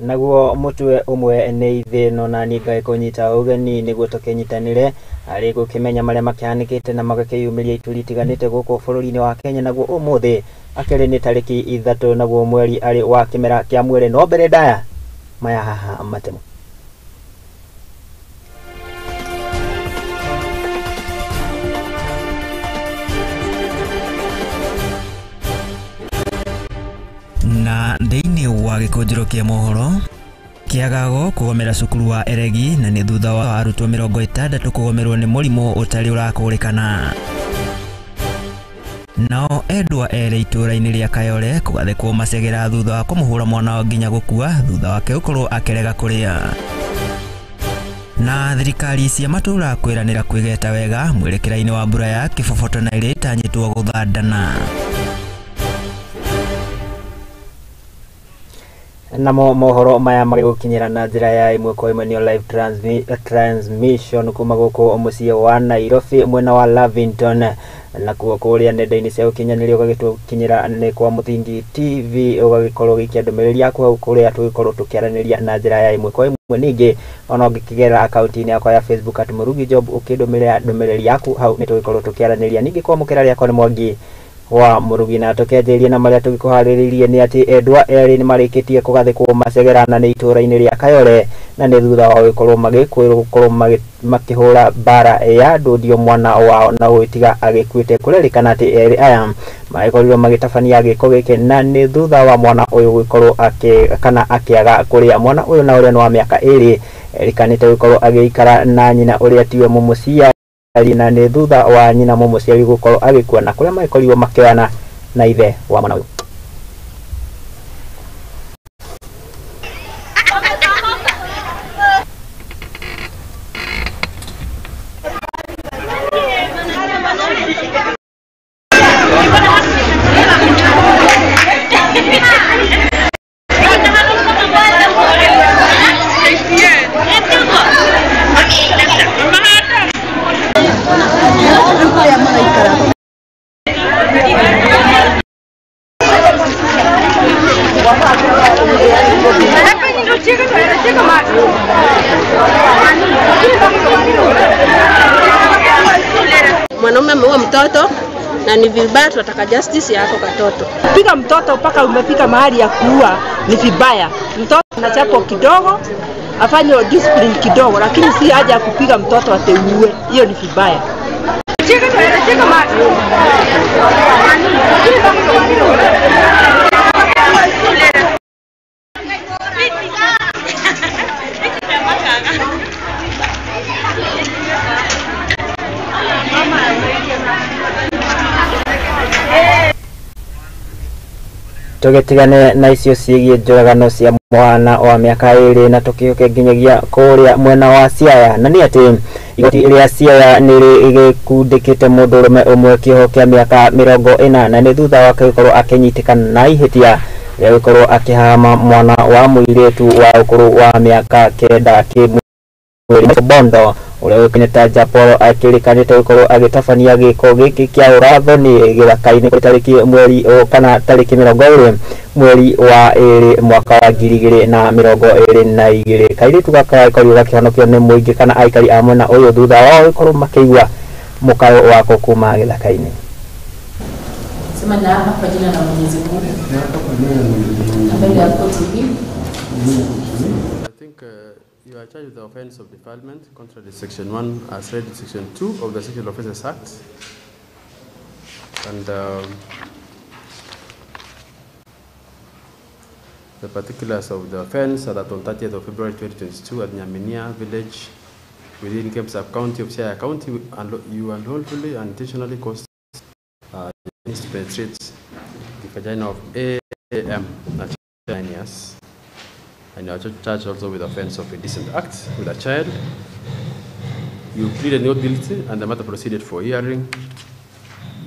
Naguo mũtwe ũmwe nĩ ithĩno na niĩ ngagĩkũnyita ũgeni nĩguo tũkĩnyitanĩre harĩ gũkĩmenya marĩa makĩhanĩkĩte na magakĩyumĩria ituri itiganĩte gũkũ bũrũri-inĩ wa Kenya. Naguo ũmũthĩ akĩrĩ nĩ tarĩki 3 naguo mweri arĩ wa kĩmera kĩa mwere, no mbere ndaya maya haha matemo. Na thĩinĩ wa gĩkũnjĩro kĩa mohoro, kĩagago kũgomera cukuru wa Eregi na nĩ thutha wa arutwo 60 kũgomerwo nĩ mũrimũ ũtarĩ ũrakũrĩkana. Nao endwa erĩ itũũra-inĩ rĩa Kayore kũgathĩkwo macegera thutha wa kũmũhũra mwana wao nginya gũkua thutha wake gũkorwo akĩrega kũrĩa. Na thirikari cia matũũra kwĩranĩra kwĩgeta wega mwerekera-inĩ wa mbura ya kĩboboto na ĩrĩa ĩtanyĩtwo gũthandana. Namo mohoro maya magĩgũkinyĩra na njĩra ya ĩmwe kwa ĩmwe nĩyo live transmission kuma gũkũ mũciĩ wa Nairobi mwena wa Lavington, nakuo kũrĩa nenda-inĩ cia ũkinyanĩria ũgagĩtũkinyĩra nĩ kwa Mũthingi TV, ũgagĩkorwo ũgĩikia ndũmĩrĩri yaku hau kũrĩa tũgĩkorwo tũkĩaranĩria na njĩra ya ĩmwe kwa ĩmwe. Ningĩ ona ũngĩkĩgerera akaunti-inĩ yakwa ya Facebook at Murugi Job ũkĩndũmĩrĩra ndũmĩrĩri yaku hau nĩ tũgĩkorwo tũkĩaranĩria. Ningĩ kwamũkĩra rĩakwa nĩ Mwangi wa Murugi, na tũkĩanjĩrĩria na marĩa tũgĩkũharĩrĩirie nĩ atĩ endwa erĩ nĩ marĩkĩtie kũgathĩkwo macegera na nĩ itũũra-inĩ rĩa Kayore, na nĩ thutha wa gũkorwo magĩkwĩrwo gũkorwo makĩhũra mbara ya ndũndio mwana wao na gũgĩtiga agĩkuĩte. Kũrerĩkana atĩ erĩ aya magĩkorirwo magĩtabania gĩko gĩkĩ na nĩ thutha wa mwana ũyũ gũkorwo kana akĩaga kũrĩa. Mwana ũyũ na ũrĩa nĩ wa mĩaka 2 erĩkanĩte gũkorwo agĩikara na nyina ũrĩa tiwe mũmũciari, na nĩ thutha wa nyina mũmũciari gũkorwo agĩkua, na kũrĩa magĩkorirwo makĩoyana na ithe wa mwana ũyũ. Mwanaume ameua mtoto na ni vibaya, tunataka justice yako katoto. Piga mtoto mpaka umefika mahali ya kuua ni vibaya. Mtoto anachapo kidogo, afanye discipline kidogo, lakini si haja ya kupiga mtoto ateuwe. Hiyo ni vibaya. Tũgĩtigane na icio ciĩgiĩ njũragano cia mwana wa mĩaka 2 na tũkĩũke nginyagia kũrĩa mwena wa Siaya, na nĩ atĩ igoti rĩa Siaya nĩ rĩgĩkundĩkĩte mũndũrũme ũmwe kĩoho kĩa mĩaka 40 na nĩ thutha wake gũkorwo akĩnyitĩkana na ihĩtia rĩa gũkorwo akĩhama mwana wa mũirĩtu wa ũkũrũ wa mĩaka 9 kĩmwĩrĩ Bondo ũrĩa ũĩkaine ta Japolo akĩrĩkanĩte gũkorwo agĩtabania gĩko gĩkĩ kĩa ũrathoni gĩthaka-inĩ tarĩki mweri kana tarĩki 20 mweri wa 2 mwaka wa 2022. Kairĩtu gaka gagĩkorirwo gakĩhonokio nĩ mũingĩ kana aikari a mwena ũyũ thutha wao gũkorwo makĩigua mũkayo wako kuma gĩthaka-inĩ. Sema naapa kwa jina la Mwenyezi Mungu na mbele ya koti hii. You are charged with the offense of defilement contrary to Section 1 as read in Section 2 of the Sexual Offences Act. And the particulars of the offense are that on 30th of February 2022 at Nyaminia village within Kemsap County of Siaya County, you unlawfully and intentionally caused to penetrate the vagina of A.M. at 9 years. And you are charged also with offense of indecent act with a child. You pleaded not guilty and the matter proceeded for hearing.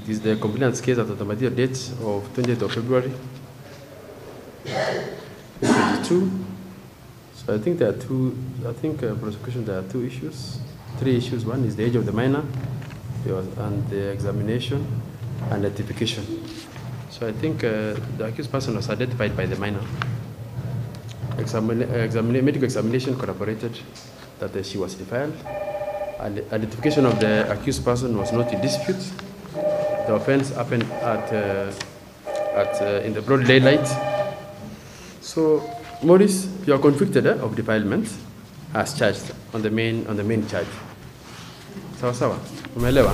It is the complainant's case at the material date of 20th of February 2022. So I think there are two, I think prosecution, there are two issues, three issues. One is the age of the minor and the examination and identification. So I think the accused person was identified by the minor. Medical examination corroborated that she was defiled. Identification of the accused person was not in dispute. The offense happened in the broad daylight. So, Maurice, you are convicted of defilement as charged on the main charge. Sawa sawa, umeelewa?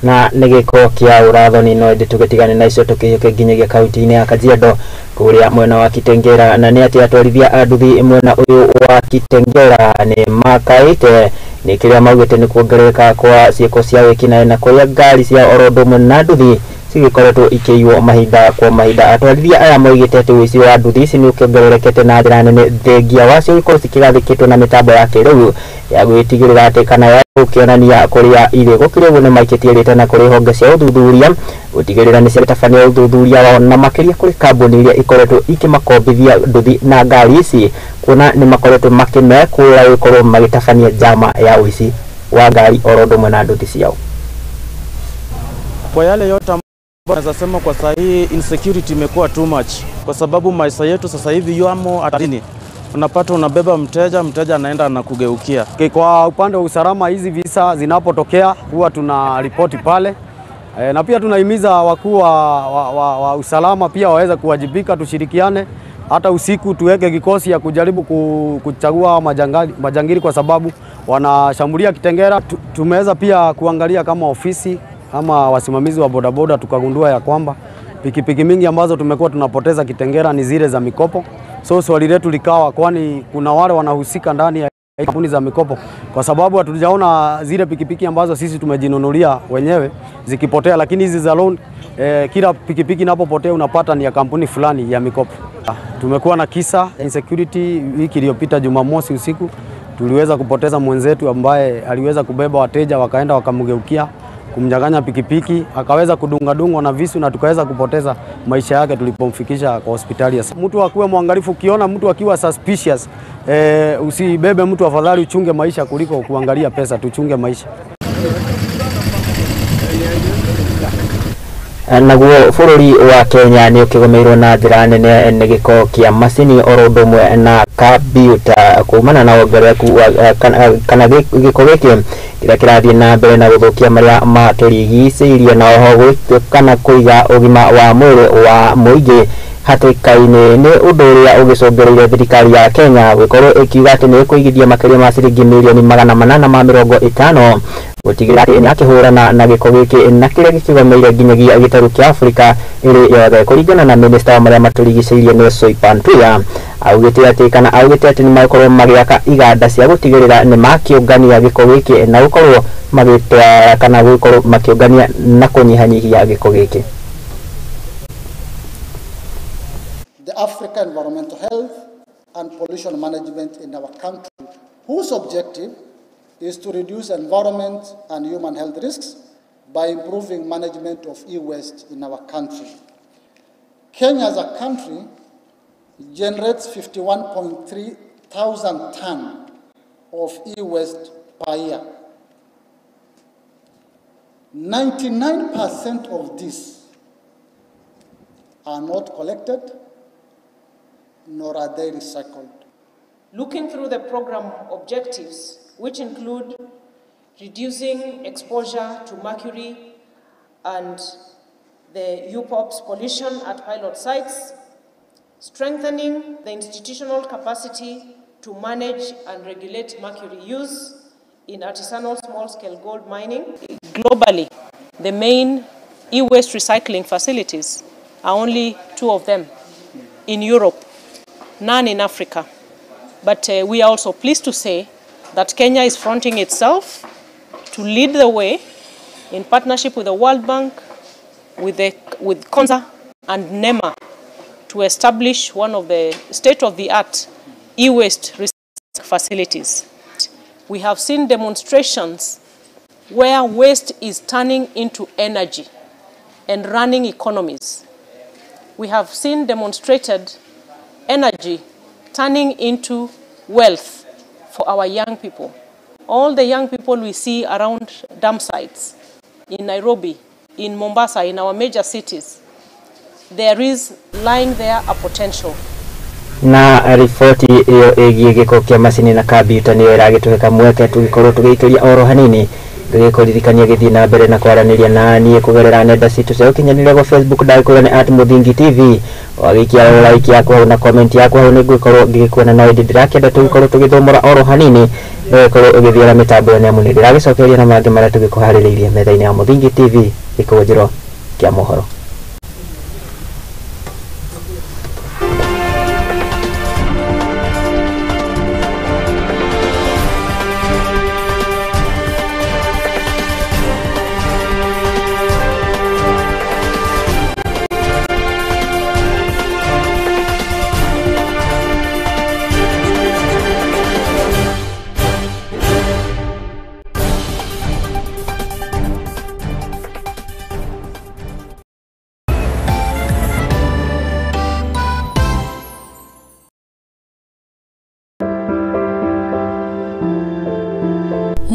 Na nĩ gĩko kĩa ũrathoni no ĩndĩ tũgĩtigane na icio tũkĩhĩke nginyagia kaunti-inĩ ya Kajiado kũrĩa mwena wa Kitengela. Na nĩ atĩ atwarithia a nduthi mwena ũyũ wa Kitengela nĩ makaĩte nĩ kĩrĩa maugĩte nĩ kuongerereka kwa ciĩko cia wĩkinaĩ na kũrĩa ngari cia oro ũndũ ũmwe na nduthi cigĩkoretwo ikĩiywo mahinda kwa mahinda. Atwarithia aya moigĩte atĩ ũici wa nduthi ici nĩ ũkĩongererekete na njĩra nene thengia wacio gũkorwo cikĩgathĩkĩtwo na mĩtambo ya kĩrĩu ya gwĩtigĩrĩra atĩ kana ya gũkĩonania kũrĩa irĩ. Gũkĩrĩ ũguo nĩ maikĩtie rĩtana kũrĩ honge cia ũthuthuria gũtigĩrĩra nĩ ciatabania ũthuthuria wao na makĩria kũrĩ kambuni iria ikoretwo ikĩmakombithia nduthi na ngari ici kuona nĩ makoretwo makĩmekũra gũkorwo magĩtabania njama ya ũici wa ngari oro ũndũ ũmwe na nduthi ciao. Kwa yale yote naweza sema kwa saa hii insecurity imekuwa too much, kwa sababu maisha yetu sasa hivi yamo hatarini. Unapata unabeba mteja, mteja anaenda anakugeukia. Kwa upande wa usalama, hizi visa zinapotokea huwa tuna ripoti pale. Na pia tunahimiza wakuu wa usalama pia waweze kuwajibika, tushirikiane hata usiku tuweke kikosi ya kujaribu kuchagua majangili kwa sababu wanashambulia Kitengela. Tumeweza pia kuangalia kama ofisi ama wasimamizi wa bodaboda, tukagundua ya kwamba pikipiki mingi ambazo tumekuwa tunapoteza Kitengela ni zile za mikopo. So swali letu likawa, kwani kuna wale wanahusika ndani ya kampuni za mikopo? Kwa sababu hatujaona zile pikipiki ambazo sisi tumejinunulia wenyewe zikipotea, lakini hizi za loan kila pikipiki inapopotea unapata ni ya kampuni fulani ya mikopo. Tumekuwa na kisa insecurity wiki iliyopita Jumamosi usiku tuliweza kupoteza mwenzetu ambaye aliweza kubeba wateja wakaenda wakamgeukia kumnyang'anya pikipiki, akaweza kudunga na visu na tukaweza kupoteza maisha yake tulipomfikisha kwa hospitali. Mtu akuwe mwangalifu, ukiona mtu akiwa suspicious usibebe mtu, afadhali uchunge maisha kuliko kuangalia pesa, tuchunge maisha. Naguo bũrũri wa Kenya nĩ ũkĩgũmĩirwo na njĩra nene nĩ gĩko kĩa macini oro ũndũ ũmwe na kambiuta kumana na wongerereku kana gĩko gĩkĩ kĩrĩa kĩrathiĩ na mbere na gũthũkia marĩa matũrigicĩirie na oho kana kũiga ũgima wa mwĩrĩ wa mũingĩ hatĩka-inĩ. Nĩ ũndũ ũrĩa ũgĩcũngĩrĩirie thirikari ya Kenya gũkorwo ĩkiuga atĩ nĩ ĩkũigithia makĩria ma ciringi mirioni 850 gũtigĩrĩra atĩ nĩ akĩhũrana na gĩko gĩkĩ na kĩrĩa gĩkĩgomeire nginyagia gĩtarũ kĩa Afrika ĩrĩ yothe. Kũringana na minista wa marĩa matũrigicĩirie nĩ Soipan Tuya augĩte atĩ kana augĩte atĩ nĩ magũkorwo magĩaka iganda cia gũtigĩrĩra nĩ makĩũngania gĩko gĩkĩ na gũkorwo magĩtwara kana gũkorwo makĩũngania na kũnyihanyihia gĩko gĩkĩ. The Africa Environmental Health and Pollution Management in our country, whose objective is to reduce environment and human health risks by improving management of e-waste in our country. Kenya as a country generates 51.3 thousand tons of e-waste per year. 99% of these are not collected, nor are they recycled. Looking through the program objectives, which include reducing exposure to mercury and the UPOP's pollution at pilot sites, strengthening the institutional capacity to manage and regulate mercury use in artisanal small-scale gold mining. Globally, the main e-waste recycling facilities are only 2 of them in Europe, none in Africa. But we are also pleased to say that Kenya is fronting itself to lead the way in partnership with the World Bank, with Konza and NEMA to establish one of the state-of-the-art e-waste recycling facilities. We have seen demonstrations where waste is turning into energy and running economies. We have seen demonstrated energy turning into wealth for our young people. All the young people we see around dump sites in Nairobi, in Mombasa, in our major cities, there is lying there a potential. Na riboti iyo ĩgiĩ gĩko kĩa macini na kambiuta nĩyo ĩragĩtũhe kamweke tũgĩkorwo tũgĩikĩria oro hanini, ngĩgĩkũririkania gĩthiĩ na mbere na kwaranĩria na niĩ kũgerera nenda citũ cia ũkinyanĩria gwa Facebook ndagĩkwĩra nĩ @MũthingiTV. Wagĩikia like yaku hau na comment yaku hau nĩngũgĩkorwo ngĩgĩkuona, na ĩndĩ ndĩrakĩenda tũgĩkorwo tũgĩthomora oro hanini, ũgĩkorwo ũgĩthiĩra mĩtambo ĩyo nĩamu nĩndĩragĩcokeria na mangĩ marĩa tũgĩkũharĩrĩirie metha-inĩ ya Mũthingi TV gĩkũnjĩro kĩa mohoro.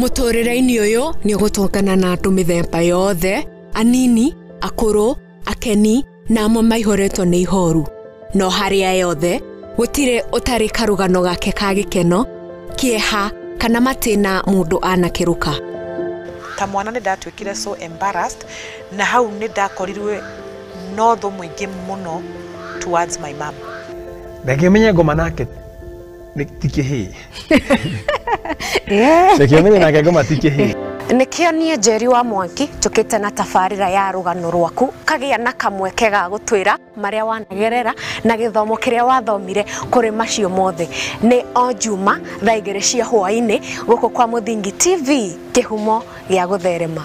Mũtũrĩre-inĩ ũyũ nĩ ũgũtũngana na andũ mĩthemba yothe, anini, akũrũ, akeni na amwe maihũrĩtwo nĩ ihoru. No harĩa yothe gũtirĩ ũtarĩ karũgano gake ka gĩkeno, kĩeha kana matĩna mũndũ anakĩrũka. Ta mwana nĩ ndatuĩkire so embarrassed, na hau nĩ ndakorirwe no thũ mũingĩ mũno towards my mom. Reke menye ngoma nake ti kĩhĩĩ. Reke menye nake ngoma ti kĩhĩĩ. Nĩkĩo niĩ Njeri wa Mwangi njũkĩte na tabarĩra ya rũgano rwaku, kagĩa na kamweke ga gũtwĩra marĩa wanagerera na gĩthomo kĩrĩa wathomire kũrĩ macio mothe. Nĩ o Juma thaa 2 cia hwaĩ-inĩ gũkũ kwa Mũthingi TV, kĩhumo gĩa gũtherema.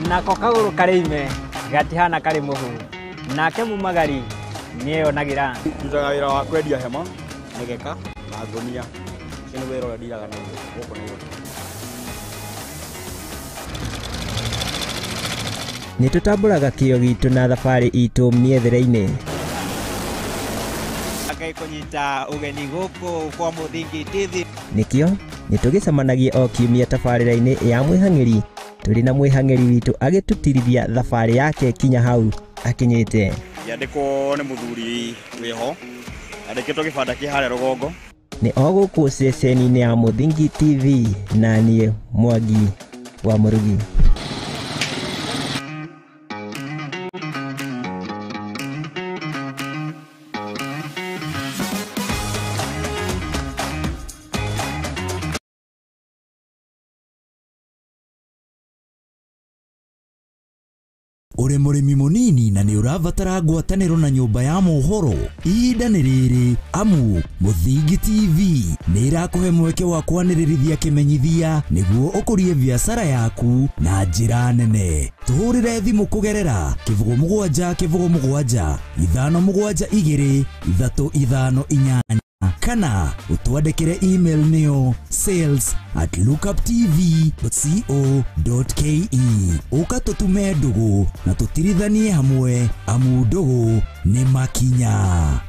Nako kagũrũ karĩ ime gatihana karĩ mũhu, nake mumagari nĩeyonagĩra. Ndutaga wĩra wa kwendia hema, mĩgeka na ngũnia. Ũcio nĩ wĩra ũrĩa ndiraga naguo gũkũ Nairobi. Nĩ tũtambũraga kĩo gitũ na thabarĩ itũ mĩethere-inĩ. Ngai kũnyita ũgeni gũkũ kwa Mũthingi TV. Nĩkĩo nĩ tũgĩcemanagia o kiumia tabarĩra-inĩ ya mwĩhang'ĩri, tũrĩ na mwĩhang'ĩri witũ agĩtũtirithia thabarĩ yake kinya hau akinyĩte. Yandĩkwo nĩ mũthuri wĩho, yandĩkĩtwo gĩbanda kĩ harĩa rũgongo. Nĩ o gũkũ ceceni-inĩ ya Mũthingi TV na niĩ Mwangi wa Mũrugi. Ũrĩ mũrĩmi mũnini na nĩ ũrabatara ngwatanĩro na nyũmba ya mohoro, ihinda nĩ rĩrĩ amu Mũthingi TV nĩ ĩrakũhe mweke wa kwanĩrĩrithia kĩmenyithia nĩguo ũkũrie biacara yaku na njĩra nene. Tũhũrĩre thimũ kũgerera 07 07 572 358 kana ũtwandĩkĩre email nĩyo sales@lookuptv.co.ke. Ũka tũtume ndũgũ na tũtirithanie hamwe, amu ndũgũ nĩ makinya.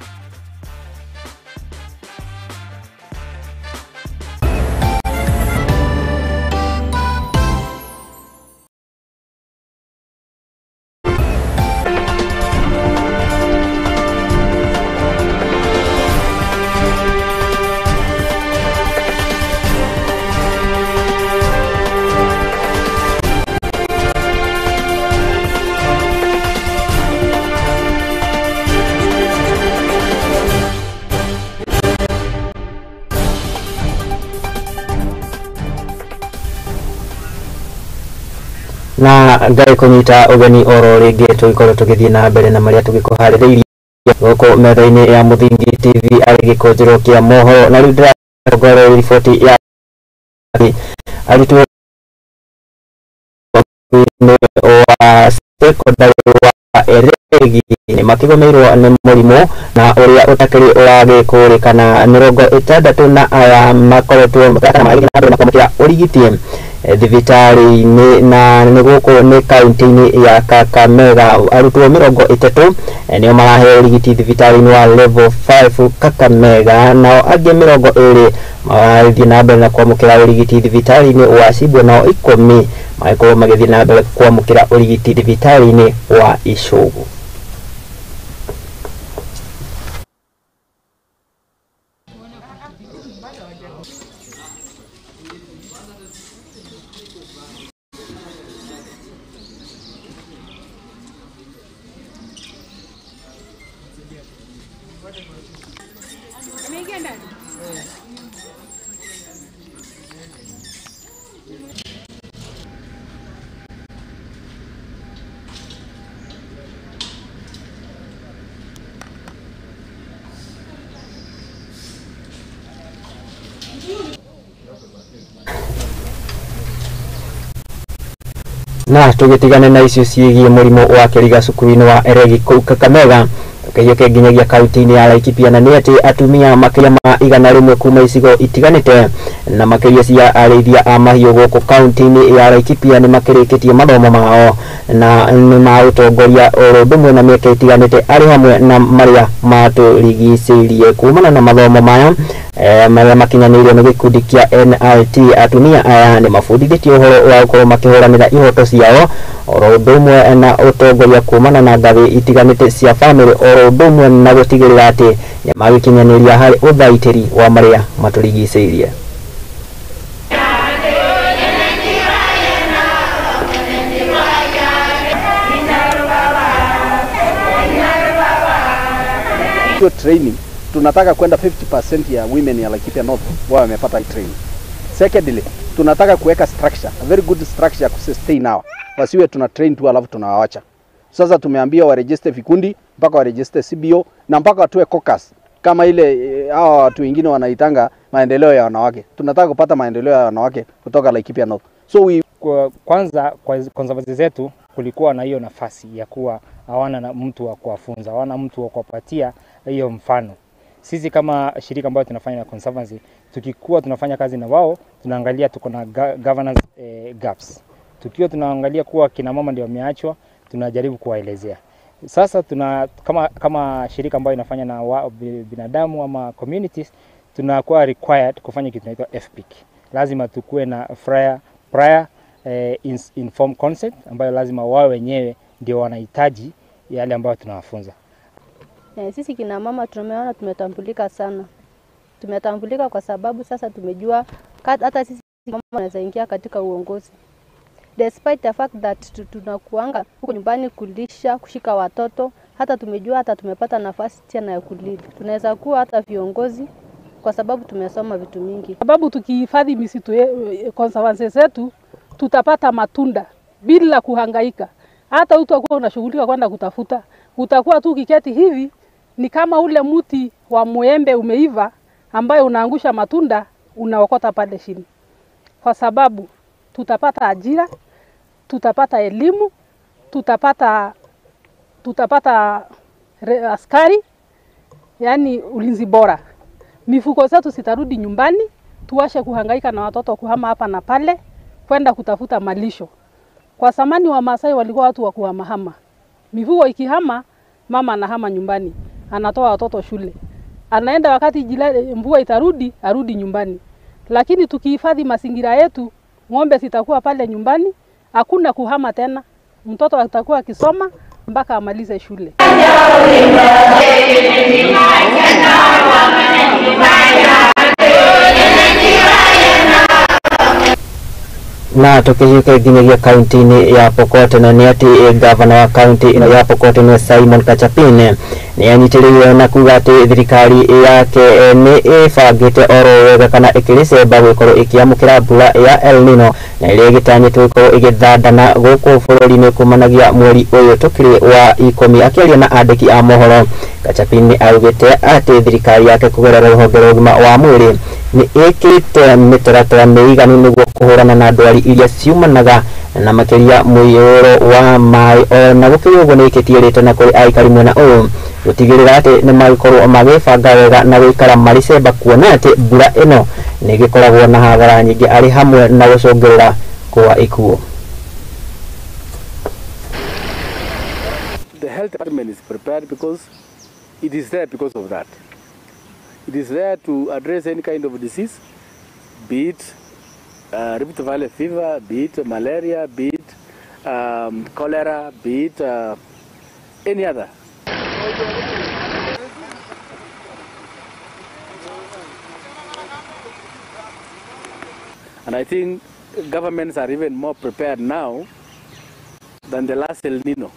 Na ngai kũnyita ũgeni oro rĩngĩ tũgĩkorwo tũgĩthiĩ na mbere na marĩa tũgĩkũharĩrĩirie gũkũ metha-inĩ ya Mũthingi TV arĩ gĩkũnjĩro kĩa mohoro. Na rĩu ndĩrarongoreria riboti ya arutwo wa secondary wa Eregi makĩgũmĩirwo nĩ mũrimũ na ũrĩa ũtakĩrĩ ũragĩkũrĩkana. 60 na aya makoretwo na kwamũkĩra ũrigiti. Thibitarĩ-inĩ na nĩ gũkũ nĩ kaunti-inĩ ya Kakamega. Arutwo 30 nĩo maraheo ũrigiti thibitarĩ-inĩ wa level 5 Kakamega, nao angĩ 20 marathiĩ na mbere na kwamũkĩra ũrigiti thibitarĩ-inĩ wa Sibwe, nao 10 magĩkorwo magĩthiĩ na mbere kwamũkĩra ũrigiti thibitarĩ-inĩ wa Icũgũ. Na tũgĩtigane na icio ciĩgiĩ mũrimũ wa kĩriga cukuru-inĩ wa Eregi kũu Kakamega, tũkĩhiũke nginyagia kaunti-inĩ ya Laikipia, na nĩ atĩ atumia makĩria ma 100 kuma icigo itiganĩte na makĩria cia arĩithia a mahiũ gũkũ kaunti-inĩ ya Laikipia nĩ makĩrĩkĩtie mathomo mao na nĩ ma ũtongoria oro ũndũ ũmwe na mĩeke itiganĩte arĩ hamwe na marĩa matũrigicĩirie. Kumana na mathomo maya marĩa makinyanĩirio nĩ gĩkundi kĩa NIT, atumia aya nĩ mabundithĩtio ũhoro wa gũkorwo makĩhũranĩra ihoto ciao oro ũndũ ũmwe na ũtongoria kumana na ngathĩ itiganĩte cia bamĩrĩ oro ũndũ ũmwe na gũtigĩrĩra atĩ nĩ magĩkinyanĩria harĩ ũthaitĩri wa marĩa matũrigicĩirie. Training tunataka kwenda 50% ya women ya Laikipia North wao wamepata training. Secondly, tunataka kuweka structure, a very good structure ku sustain hawa. Wasiwe tuna train tu alafu tunawaacha. Sasa tumeambia wa register vikundi mpaka wa register CBO na mpaka watoe caucus kama ile hawa watu wengine wanaitanga maendeleo ya wanawake. Tunataka kupata maendeleo ya wanawake kutoka Laikipia North. So we kwanza kwa conservancy zetu kulikuwa na hiyo nafasi ya kuwa hawana na mtu wa kuwafunza, hawana mtu wa kuwapatia hiyo mfano. Sisi kama shirika ambayo tunafanya na conservancy, tukikuwa tunafanya kazi na wao, tunaangalia tuko na governance gaps. Tukiwa tunaangalia kuwa kina mama ndio wameachwa, tunajaribu kuwaelezea. Sasa tuna kama shirika ambayo inafanya na binadamu ama communities, tunakuwa required kufanya kitu kinaitwa FPIC. Lazima tukue na prior informed consent ambayo lazima wao wenyewe ndio wanahitaji yale ambayo tunawafunza. Sisi kina mama tumeona tumetambulika sana. Tumetambulika kwa sababu sasa tumejua hata sisi mama wanaweza ingia katika uongozi. Despite the fact that tunakuanga huko nyumbani kulisha, kushika watoto, hata tumejua hata tumepata nafasi tena ya kulead. Tunaweza kuwa hata viongozi kwa sababu tumesoma vitu mingi. Sababu tukihifadhi misitu conservancy zetu tutapata matunda bila kuhangaika. Hata utakuwa unashughulika kwenda kutafuta, utakuwa tu ukiketi hivi ni kama ule mti wa muembe umeiva ambayo unaangusha matunda unaokota pale chini. Kwa sababu tutapata ajira, tutapata elimu, tutapata askari, yani ulinzi bora. Mifuko zetu sitarudi nyumbani, tuache kuhangaika na watoto kuhama hapa na pale kwenda kutafuta malisho. Kwa zamani wa Maasai walikuwa watu wa kuhamahama. Mifugo ikihama, mama anahama nyumbani, anatoa watoto shule. Anaenda wakati mvua itarudi, arudi nyumbani. Lakini tukihifadhi mazingira yetu, ng'ombe zitakuwa pale nyumbani, hakuna kuhama tena. Mtoto atakuwa akisoma mpaka amalize shule. Na tukihiũka nginyagia kaunti-inĩ ya Pokot, na nĩ atĩ gavana wa kaunti ĩno ya Pokot nĩ Simon Kachapin nĩ anyitĩrĩire na kuga atĩ thirikari yake nĩ ĩbangĩte oro wega kana ĩkĩrĩcemba gũkorwo ĩkĩamũkĩra mbura ya El Nino na ĩrĩa ĩgĩtanyĩtwo gũkorwo ĩgĩthandana gũkũ bũrũri-inĩ kumanagia mweri ũyũ tũkĩrĩ wa 10. Akĩaria na andĩki a mohoro, Kachapin nĩ augĩte atĩ thirikari yake kũgerera rũhonge rwa ũgima wa mwĩrĩ nĩ ĩkĩrĩte mĩtaratara mĩiganu nĩguo kũhũrana na ndwari iria ciumanaga na makĩria mũiyũro wa maĩ. Ona gũkĩrĩ ũguo nĩ ĩkĩtie rĩtana kũrĩ aikari mwena ũyũ gũtigĩrĩra atĩ nĩ magĩkorwo magĩbanga wega na gũikara marĩ cemba, kuona atĩ mbura ĩno nĩ ĩgĩkoragwo na hathara nyingĩ arĩ hamwe na gũcũngĩrĩra kwa ikuũ. The health department is prepared because it is there because of that. It is there to address any kind of disease, be it Rift Valley fever, be it malaria, be it cholera, be it any other. And I think governments are even more prepared now than the last El Nino,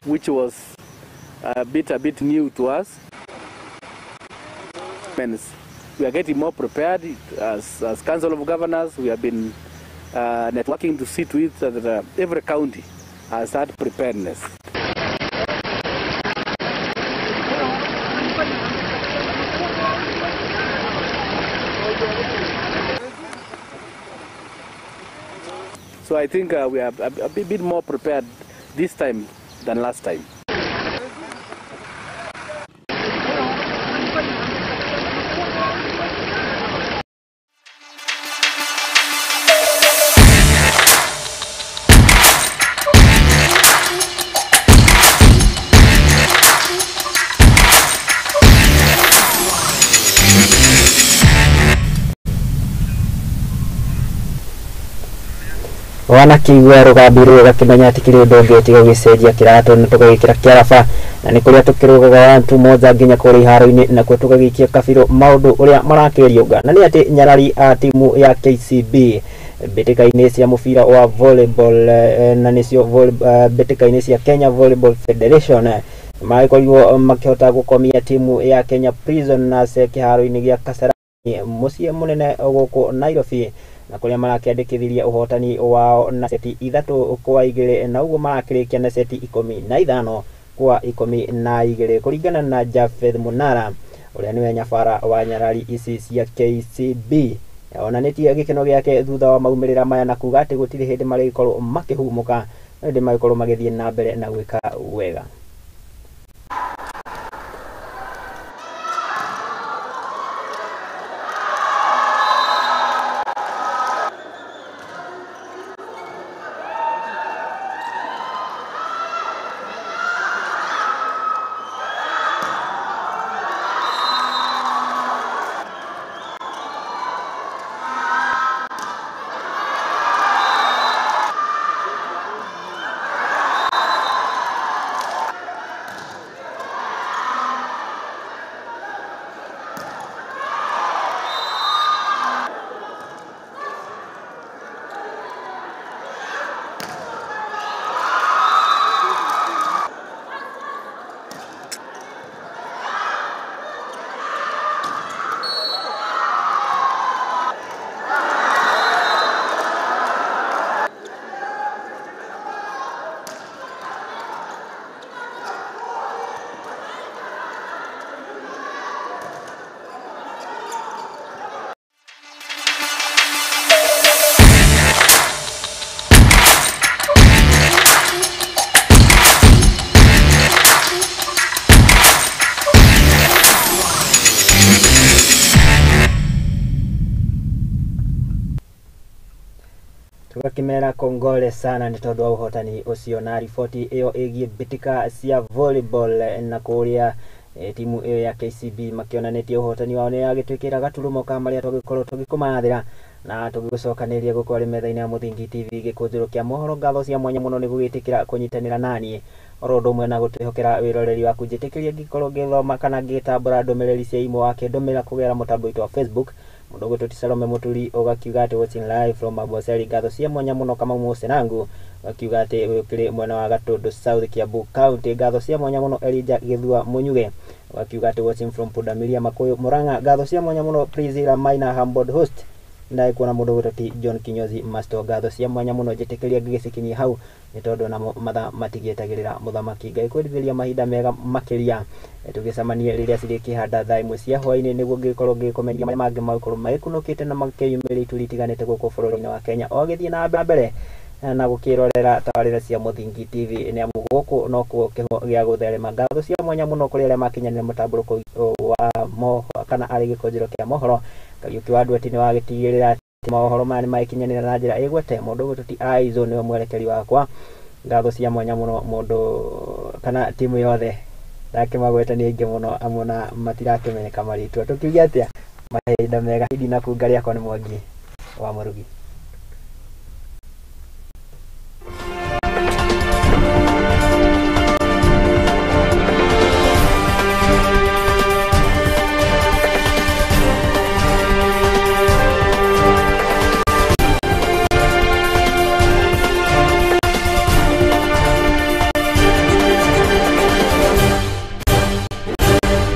which was a bit new to us. We are getting more prepared as Council of Governors. We have been networking to see to it that every county has that preparedness. So I think we are a bit more prepared this time than last time. Wanakĩigua rũgambi rũu gakĩmenya atĩ kĩrĩ ũndũ ũngĩ tiga gũgĩcenjia kĩratũ na tũgagĩkĩra kĩaraba na nĩ kũrĩa tũkĩrũgaga wantu moja nginya kũrĩa iharo-inĩ nakuo tũgagĩikia kabirũ maũndũ ũrĩa marakĩriũnga na nĩ atĩ nyarari a timu ya KCB mbĩtĩka-inĩ cia mũbira wa volleyball na nĩcio mbĩtĩka-inĩ cia Kenya Volleyball Federation magĩkorirwo makĩhota gũkomia timu ya Kenya Prisoners kĩharo-inĩ gĩa Kasarani mũciĩ mũnene gũkũ Nairobi na kuria marakĩandĩkithirie ũhotani wao na seti 3-2 na ũguo marakĩrĩkia na seti 15 kwa 12 kũringana na Jafeth Munara ũrĩa nĩwe nyabara wa nyarari ici cia KCB onanĩtie gĩkeno gĩake thutha wa maumĩrĩra maya na kuga atĩ gũtirĩ hĩndĩ marĩgĩkorwo makĩhumũka no hĩndĩ magĩkorwo magĩthiĩ na mbere na gwĩka wega. Tugakimera kongole sana nĩ tondũ wa ũhotani ũcio na riboti ĩyo ĩgiĩ mbĩtĩka cia volleyball na kũrĩa timu ĩyo ya KCB makĩonanĩtie ũhotani wao nĩ yagĩtwĩkĩra gaturumo ka marĩa tũgĩkorwo tũgĩkũmathĩra na tũgĩgũcokanĩria gũkũ arĩ metha-inĩ ya Mũthingi TV gĩkũnjĩro kĩa mohoro. Ngatho cia mwanya mũno nĩ gũgĩtĩkĩra kũnyitanĩra naniĩ oro ũndũ ũmwe na gũtwĩhokera wĩroreri waku. Njĩtĩkĩria ngĩkorwo ngĩthoma kana ngĩtambũra ndũmĩrĩri cia imwe wakĩndũmĩra kũgerera mũtambo witũ wa Facebook. Mũndũ ũgwĩtwo ti Salome Mũturi ũgakiuga atĩ watching live from Amboseli. Ngatho cia mwanya mũno Kamau Mũcenangu ũgakiuga atĩ ũkĩrĩ mwena wa Gatũndũ South Kiambu County. Ngatho cia mwanya mũno Elijah Gĩthua Mũnyuge ũgakiuga atĩ watching from Pundamilia Makuyu Murang'a. Ngatho cia mwanya mũno Priscilla Maina Humbled host ndai kuona mũndũ ũgwĩtwo ti John Kinyozi Masto. Ngatho cia mwanya mũno njĩtĩkĩria ngĩgĩcikinyia hau nĩ tondũ namo mathaa matigĩetagĩrĩra mũthamaki. Ngai kwendithĩria mahinda mega makĩria tũgĩcemanie rĩrĩa cirĩkĩhanda thaa 1 cia hwaĩ-inĩ nĩguo ngĩgĩkorwo ngĩkũmenyithia marĩa mangĩ magĩkorwo magĩkunũkĩte na makĩyumĩria ituri itiganĩte gũkũ bũrũri-inĩ wa Kenya o gĩthiĩ na mbere na gũkĩrorera tabarĩra cia Mũthingi TV nĩ amu gũkũ nokuo kĩhumo gĩa gũtherema. Ngatho cia mwanya mũno kũrĩ arĩa makinyanĩire mũtambũrũko wa mohoro kana arĩ gĩkũnjĩro kĩa mohoro. Kariũki wa Ndweti nĩ wagĩtigĩrĩra Mohoro maya nĩ magĩkinyanĩra na njĩra ĩgwete mũndũ ũgwĩtwo ti Aizo nĩwe mwerekeri wakwa. Ngatho cia mwanya mũno mũndũ kana timu yothe ndakĩmagweta nĩ aingĩ mũno, amwe na matirakĩmenyeka marĩtwa. Tũkiuge atĩa, mahinda mega. Ndinakunga rĩakwa nĩ Mwangi wa Mũrugi.